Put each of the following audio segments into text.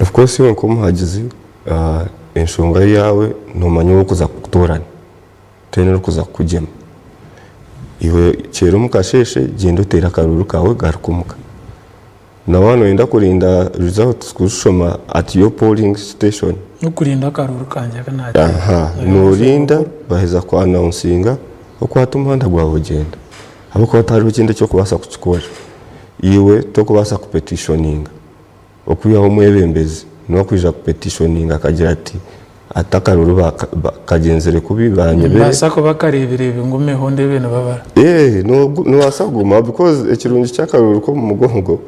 Of course iwe nk'omuhagizi enshonga yaawe noomanya ou orikuza kutoorana, tihaine orikuza kukugyema. Iwe kyera omu kasheeshe gyenda oteere akaruuru kaawe garuka omuka. Na waaba nooyenda kurinda results kuzishoma at your polling station. N'okurinda akaruuru kangye aku naateera. Aha, noorinda baheza ku announcinga okwata omuhanda gwawe ogyenda ahabw'okuba tihariho ekindi eki orikubaasa kukikora. Iwe torikubaasa kupetitioninga okwihaho omwebembezi niwe arikwija kupetitioninga akagira ati Ati akaruru kagyenzire kubi banyebere. Nimbaasa kuba kareebireebi ngumeho ndeebe nibabara. Eeh nobaasa kugumaho because ekirungi ky'akaruru k'omu mugongo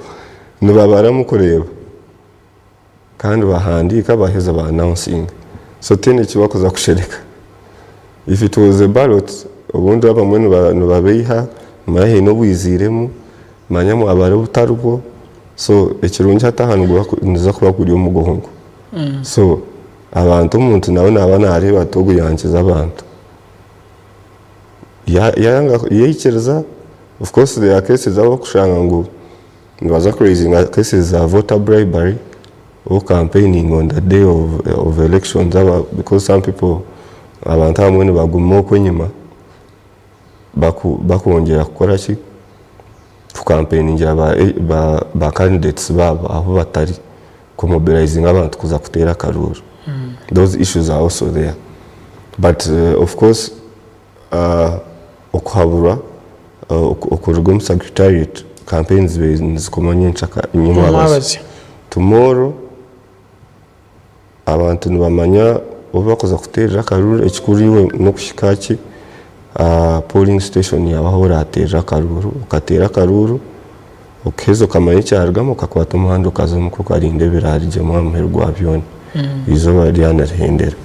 nibabaramu kureeba kandi bahandiika baheza ba announcinga so tihaine eki barikuza kushereka. If it was a ballot obundi abamwe nibabeiha manya haine obwiziiremu manya mwabara obutari bwo so ekirungi hati aha niguza kuba guri omugongo. So abantu omuntu nawe naaba nareeba ati ogu yankiza abantu. Yayanga yaikiriza of course there are cases ahu orikushanga ngu nibaza kuraizinga cases za voter bribery or campaigning on the day of elections because some people abantu abamwe nibaguma okwo enyima bakwongyera kukora ki kukampeiningira ba candidates baabo ahu batari. Ku mobilizinga abantu kuza kuteera akaruuru those issues are also there but of course okuhaburwa okuruga omu secretariat campaign zibaire nizikoma nyomwabazyo tomorrow abantu nibamanya obu bakuza kuteerera akaruuru ekikuru iwe n'okuhika ki aha polling station yaawe ahu orateerere akaruuru okateera akaruuru Okaheza okamanya ekyarugamu okakwata omuhanda okaza omuka okarinda ebiraarugyemu aha muheru gwa byona. Eizooba ryaba nirihendera.